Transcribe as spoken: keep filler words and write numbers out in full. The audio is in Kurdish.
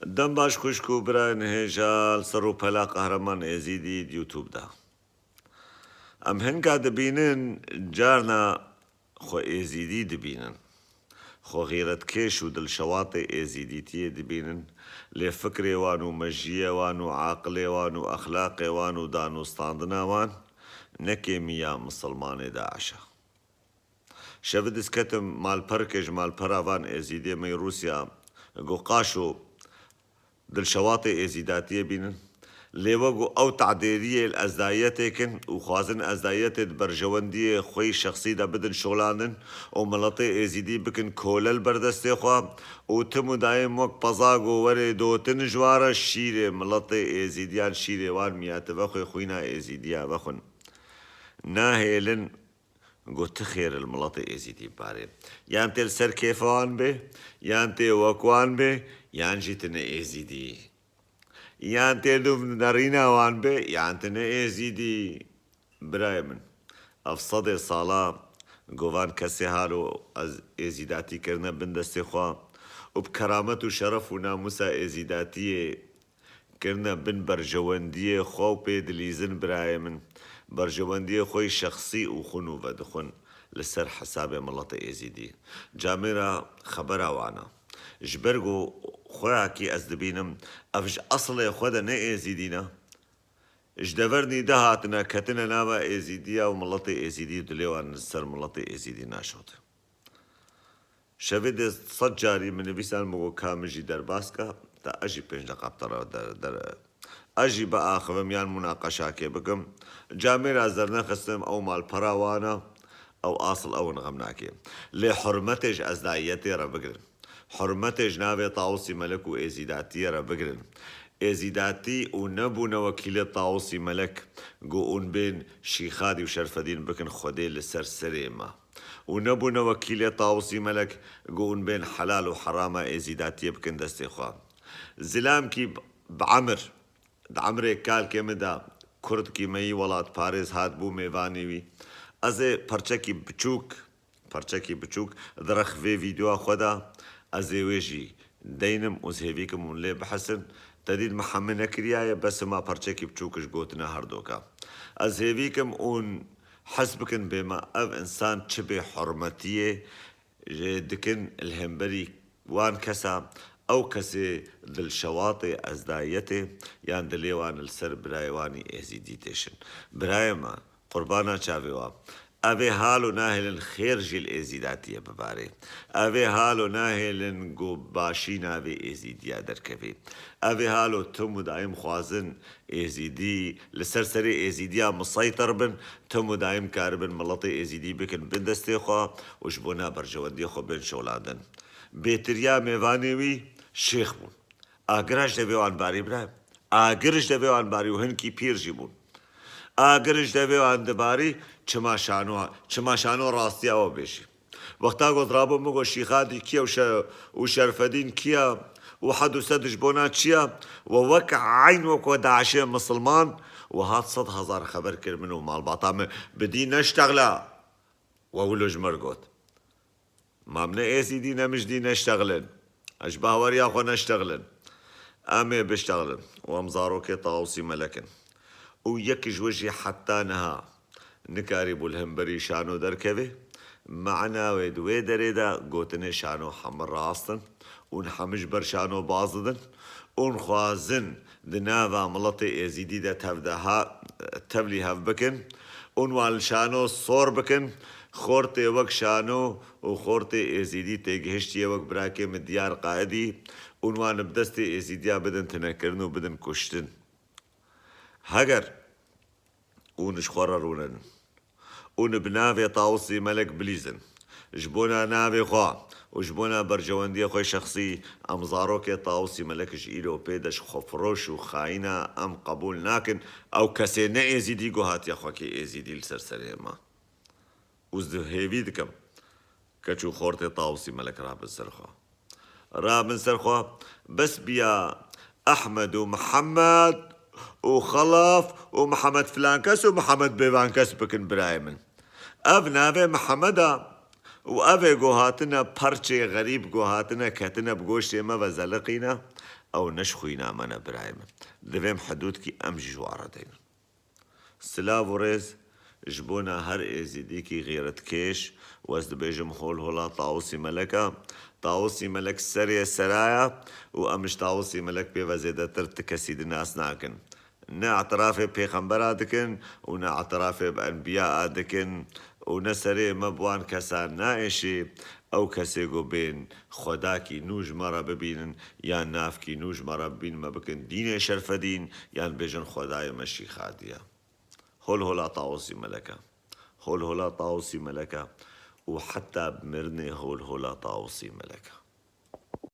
Dem baş xwişk û birayên hêja li ser û pela Qehreman Êzîdî di YouTube de. Em hinga dibînin carna xwe Êzîdî dibînin. Xwe xîretkêş û dilşewatê Êzîdîtiyê dibînin. Lê fikrê wan û mejiyê wan û aqilê wan û exlaqê wan û danûstandina wan ne kêmî ya misilmanê DAIŞ e. Şevi dizketim malperikê ji malpera van Êzîdiyê me yê Rûsya, got, Qaşo, dilşewatê Êzîdatiyê bînin. Lê we got, ew tadêriyê li ezdayetê kin û xwazin ezdayetê di berjewendiyê xwe yî şexsî de bidin şolandin û miletê Êzîdî bikin kole li ber destê xwe û tim û dayim wek peza got, werê dotin ji wan re şîrê miletê Êzîdiyan, şîrê wan miyative xwe, xwîna Êzîdiya vexwin. Nahêlin Got, ti xêr li miletê Êzîdî bibarê. Yan tê li ser kêfa wan bê, yan tê wek wan bê, yan jî tu ne Êzîdî. Yan tê li nerîna wan bê, yan tu ne Êzîdî. Birayê min, ev sedê sala ku van kesê halo ez Êzîdatî kirine bin destê xwe û bi keramet û şeref û namûsa Êzîdatiyê kirine bin berjewendiyê xwe û pê dilîzin birayê min. Berjewendiyê xwe yî şexsî û xwin û vedixwin li ser hesabê miletê Êzîdî. Camêra xebera wan e. Ji ber ku xweyakî ez dibînim, ev ji eslê xwe de ne Êzîdî ne. Ji devernî de hatine, ketine nava Êzîdiya û miletê Êzîdî û dilê wan li ser miletê Êzîdî naşote. Şevê de sed carî min nivîsan, min got, ka min jî derbas ke, ta ez jî pênc deqa bi te re der, der, ez jî biaxivim yan munaqeşakê bikim. Camêra ez dernexistim, ew malpera wan e, ew asl ew in xem nake. Lê hurmetê ji ezdayiyetê re bigirin. Hurmetê ji navê Tawusî Melek û Êzîdatiyê re bigirin. Êzîdatî û nebûne wekîlê Tawusî Melek, ku hûn bên Şîxadî û Şerfedîn bikin Xwedê li ser serê me. Û nebûne wekîlê Tawusî Melek, ku hûn bên helal û herama Êzîdatiyê bikin destê xwe. Zilamkî bi, bi emir, di emrê kalkê min de kurdkî me yî welatparêz hat bû mêvanê wî. Ez ê perçekî biçûk, perçekî biçûk di rex vê vîdeoya xwe de ez ê wê jî deynim û ez hêvî kim hûn lê bihesin. Te dît min hemî nekiriyaye, bes hima perçekî biçûk ji gotina herdoka. Ez hêvî kim hûn hes bikin bê me ev însan çi bê hurmetiyê jê dikin li hemberî wan kesa, ew kesê dilşewatê ezdayetê yan dilê wan li ser birayê wan î Êzîdî têşin. Birayê me, qurbana çavê wan. Ev ê halo nahêlin xêr jî li Êzîdatiyê bibarê. Ev ê halo nahêlin ku başî navê Êzîdiya derkevê. Ev ê halo tim û daîm xwazin Êzîdî, li ser serê Êzîdiya miseytir bin, tim û daîm karibin miletê Êzîdî bikin bin destê xwe û ji bona berjewendiyê xwe bên şolandin. Bêtiriya mêvanê wî şêx bûn. Agir ji devê wan barî bira. Agir ji devê wan barî û hinkî pîr jî bûn. Agir ji devê wan dibarî çima şano, çima şano rastiya we bêjî. Wexta ku ez rabûm, min got, Şîxadî kî ye û Şe-, û Şerfedîn kî ye û hed û sed ji bona çi ye? We wek eyn wek we DAIŞê misilman we hat sed hezar xeber kir min û malbata min bi dîn neştexla. We wilo ji min re got. Ma em ne Êzîdî ne, min ji dîn neştexilin. Ez ji baweriya xwe neştexilin. Em ê biştexilin. Û em zarokê Tawusî Melek in. Û yek ji we jî heta niha nikarîbû li hemberî şano derkeve. Mana wê di wê derê de gotinê şano hemû rast in. Û hemû ji ber şano baz didin. Û xwazin di nava miletê Êzîdî de tevdeha-, tevlî hev bikin. Û wan li şano sor bikin. Xortê wek şano û xortê Êzîdî têgihiştiye wek birakê min Diyar Qaidî. Û wan bi destê Êzîdiya bidin tinekirin û bidin kuştin. Heger û ji xwe re rûnin û bi navê Tawusî Melek bilîzin. Ji bona navê xwe û ji bona berjewendiyê xwe şexsî em zarokê Tawusî Melek ji îro pê de ji xwefiroş û xayîna em qebûl nakin. Ew kesê ne Êzîdî ku hatiye xwekê Êzîdî li ser serê me. Û ez di hêvî dikim keç û xortê Tawusî Melek rabin ser xwe. Rabin ser xwe, bes biya Ehmed û Mihemed û Xelaf û Mihemed filan kes û Mihemed bêvan kes bikin birayê min. Ev navê Mihemed e û ev ê ku hatine perçê xerîb ku hatine ketine bi goştê me ve zeliqîne. Ew ne ji xwîna me ne birayê min. Divêm hidûdkî em jî ji wan re deynin. Silav û rêz ji bona her êzîdîkî xîretkêş, wez dibêjim hol hola Tawusî Meleka. Tawusî Melek serê seraya û em ji Tawusî Melek pê ve zêdetir ti kesî di nas nakin. Ne etirafê pêxembera dikin û ne etirafê bi enbiya a dikin û ne serê me bi wan kesan naêşî, ew kesê ku bên xwedakî nû ji me re bibînin yan navkî nû ji me re bibînin, me bikin dînê şerfedîn yan bêjin xwedayê me şîxadiye. Hol hola Tawusî Meleka. Hol hola Tawusî Meleka û heta bi mirinê hol hola Tawusî Meleka.